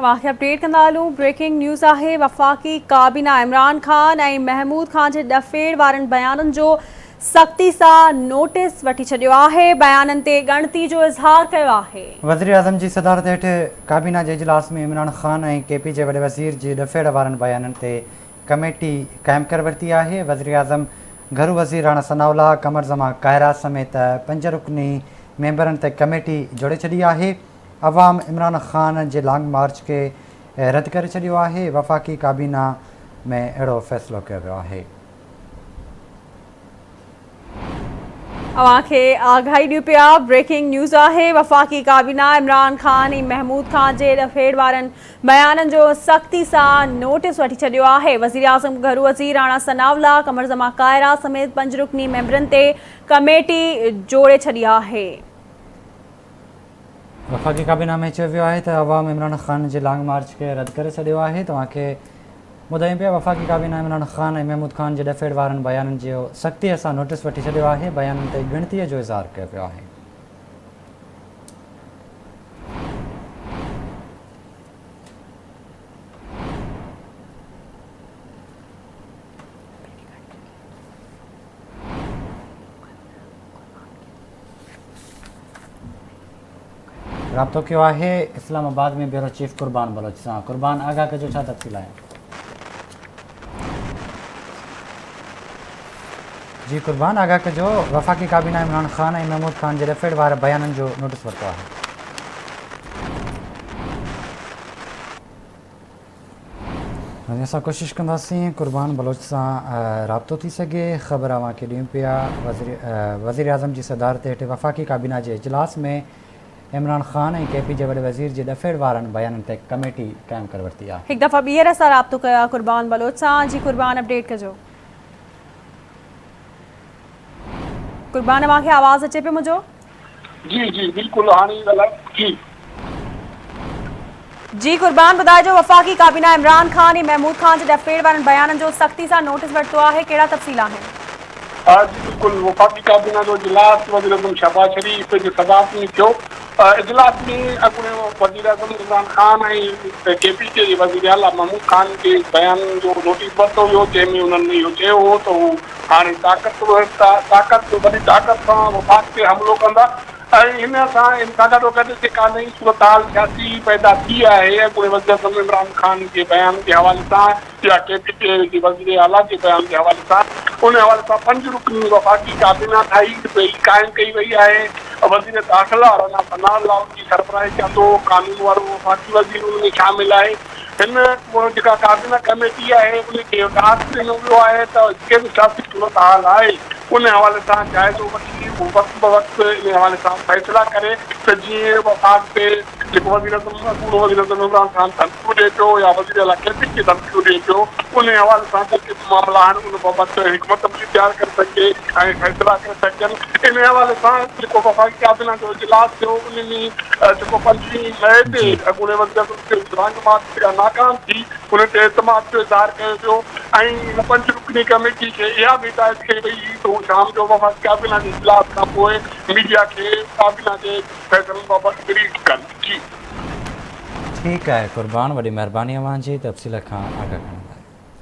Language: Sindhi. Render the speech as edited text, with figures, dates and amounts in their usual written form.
اوهان کي اپڊيٽ ڪندا هلون بريڪنگ نيوز آهي وفاقي ڪابينا عمران خان ۽ محمود خان جي ڏڦيڙ وارن بيانن جو سختي سان نوٽيس وٺي ڇڏيو آهي بيانن تي ڳڻتي جو اظهار ڪيو آهي. وزيراعظم جي صدارت هيٺ ڪابينا جي اجلاس ۾ عمران خان ۽ ڪي پي جي وڏي وزير جي ڏڦيڙ وارن بيانن تي ڪميٽي قائم ڪري ورتي آهي وزيراعظم گهرو وزير راڻا ثناء الله قمر زمان ڪائرا سميت پنج رڪني ميمبرن تي ڪميٽي جوڙي ڇڏي آهي. عوام عمران خان جي لانگ مارچ کي رد ڪري ڇڏيو آهي، وفاقي ڪابينا ۾ اهڙو فيصلو ڪيو ويو آهي. اوهان کي آگاهي ڏيون پيا بريڪنگ نيوز آهي وفاقي ڪابينا عمران خان ۽ محمود خان جي ڏڦيڙ وارن بيانن جو سختي سان نوٽيس وٺي ڇڏيو آهي وزيراعظم گهرو وزير راڻا ثناء الله قمر زمان ڪائرا سميت پنج رڪني ميمبرن تي ڪميٽي جوڙي ڇڏي آهي. وفاقي ڪابينا ۾ چيو ويو آهي ته عوام عمران خان جي لانگ مارچ کي رد ڪري ڇڏيو آهي توهان کي ٻڌايون پيا وفاقي ڪابينا عمران خان ۽ محمود خان جي ڏڦيڙ وارن بيانن جو سختي سان نوٽيس وٺي ڇڏيو آهي بيانن تي ڳڻتي جو اظهار ڪيو ويو آهي. رابطو ڪيو آهي اسلام آباد ۾ بيورو چيف قربان بلوچ سان قربان آگاهه ڪجو ڇا تفصيل آهي جي قربان آگاهه ڪجو وفاقي ڪابينا عمران خان ۽ محمود خان جي ڏڦيڙ واري بيانن جو نوٽس ورتو آهي. ۽ اسان ڪوشش ڪنداسين قربان بلوچ سان رابطو ٿي سگهي خبر اوهان کي ڏيون پيا وزيراعظم جي صدارت هيٺ وفاقي ڪابينا جي اجلاس ۾ عمران خان ۽ ڪي پي جي وڏي وزير جي ڏڦيڙ وارن بيانن تي ڪميٽي قائم ڪري ورتي آهي. هڪ دفعو ٻيهر اسان رابطو ڪيو آهي قربان بلوچ سان جي قربان اپڊيٽ ڪجو. قربان اوهان کي آواز اچي پيو منهنجو. جي جي بلڪل هاڻي ئي ڳالهايو جي. جي قربان ٻڌائجو وفاقي ڪابينا عمران خان ۽ محمود خان جي ڏڦيڙ وارن بيانن جو سختي سان نوٽيس ورتو آهي ڪهڙا تفصيل آهن. جي بلڪل وفاقي ڪابينا جو اجلاس وزيراعظم شهباز شريف جي صدارت ۾ ٿيو اجلاس ۾ اڳوڻي وزيراعظم عمران خان ۽ ڪي پي ڪي جي وزيراعليٰ محمود خان جي بيانن جو نوٽيس ورتو ويو جنهن ۾ انهن اهو چيو هو ته هو هاڻي طاقتور طاقت وڏي طاقت سان وفاق تي حملو ڪندا ۽ هن سان ان سان گڏوگڏ جيڪا نئين صورتحال سياسي پيدا ٿي آهي اڳوڻي وزيراعظم عمران خان جي بيان جي حوالي سان يا ڪي پي ڪي جي وزير اعليٰ جي بيان جي حوالي سان ان حوالي سان پنج رڪني وفاقي ڪابينا ٺاهي وئي قائم ڪئي وئي آهي وزير داخلا رانا ثناء الله جي سربراهي ڪندو قانون وارو وفاقي وزير ان ۾ شامل آهي هن جيڪا ڪابينا ڪميٽي آهي ان کي ٽاسڪ ڏنو ويو آهي ته جيڪي به سياسي صورتحال آهي ان حوالي سان جائزو وٺي وقت بوقت ان حوالي سان فيصلا ڪري ته جيئن وفاق تي جيڪو وزيراعظم اڳوڻو وزيراعظم عمران خان ڌمڪيون ڏئي پيو يا وزيراعليٰ ڪي پي ڪي ڌمڪيون ڏئي پيو ان حوالي سان جيڪي به معاملا آهن ان بابت حڪمت عملي تيار ڪري سگهجي ۽ فيصلا ڪري سگهجن ان حوالي سان جيڪو وفاقي ڪابينا جو اجلاس ٿيو ان ۾ جيڪو پنجويهين مئي تي اڳوڻي وزيراعظم کي لانگ مارچ جيڪا ناڪام ٿي ان تي اعتماد جو اظهار ڪيو ويو ۽ ان پنج رڪني ڪميٽي کي اها به هدايت ڪئي وئي هئي ته هو شام جو وفاقي ڪابينا جي اجلاس کانپوء ميڊيا کي ڪابينا جي فيصلن بابت بريف ڪن. جي. ٺيڪ آهي قربان وڏي مهرباني اوهان جي تفصيل کان آگاهه ڪرڻ.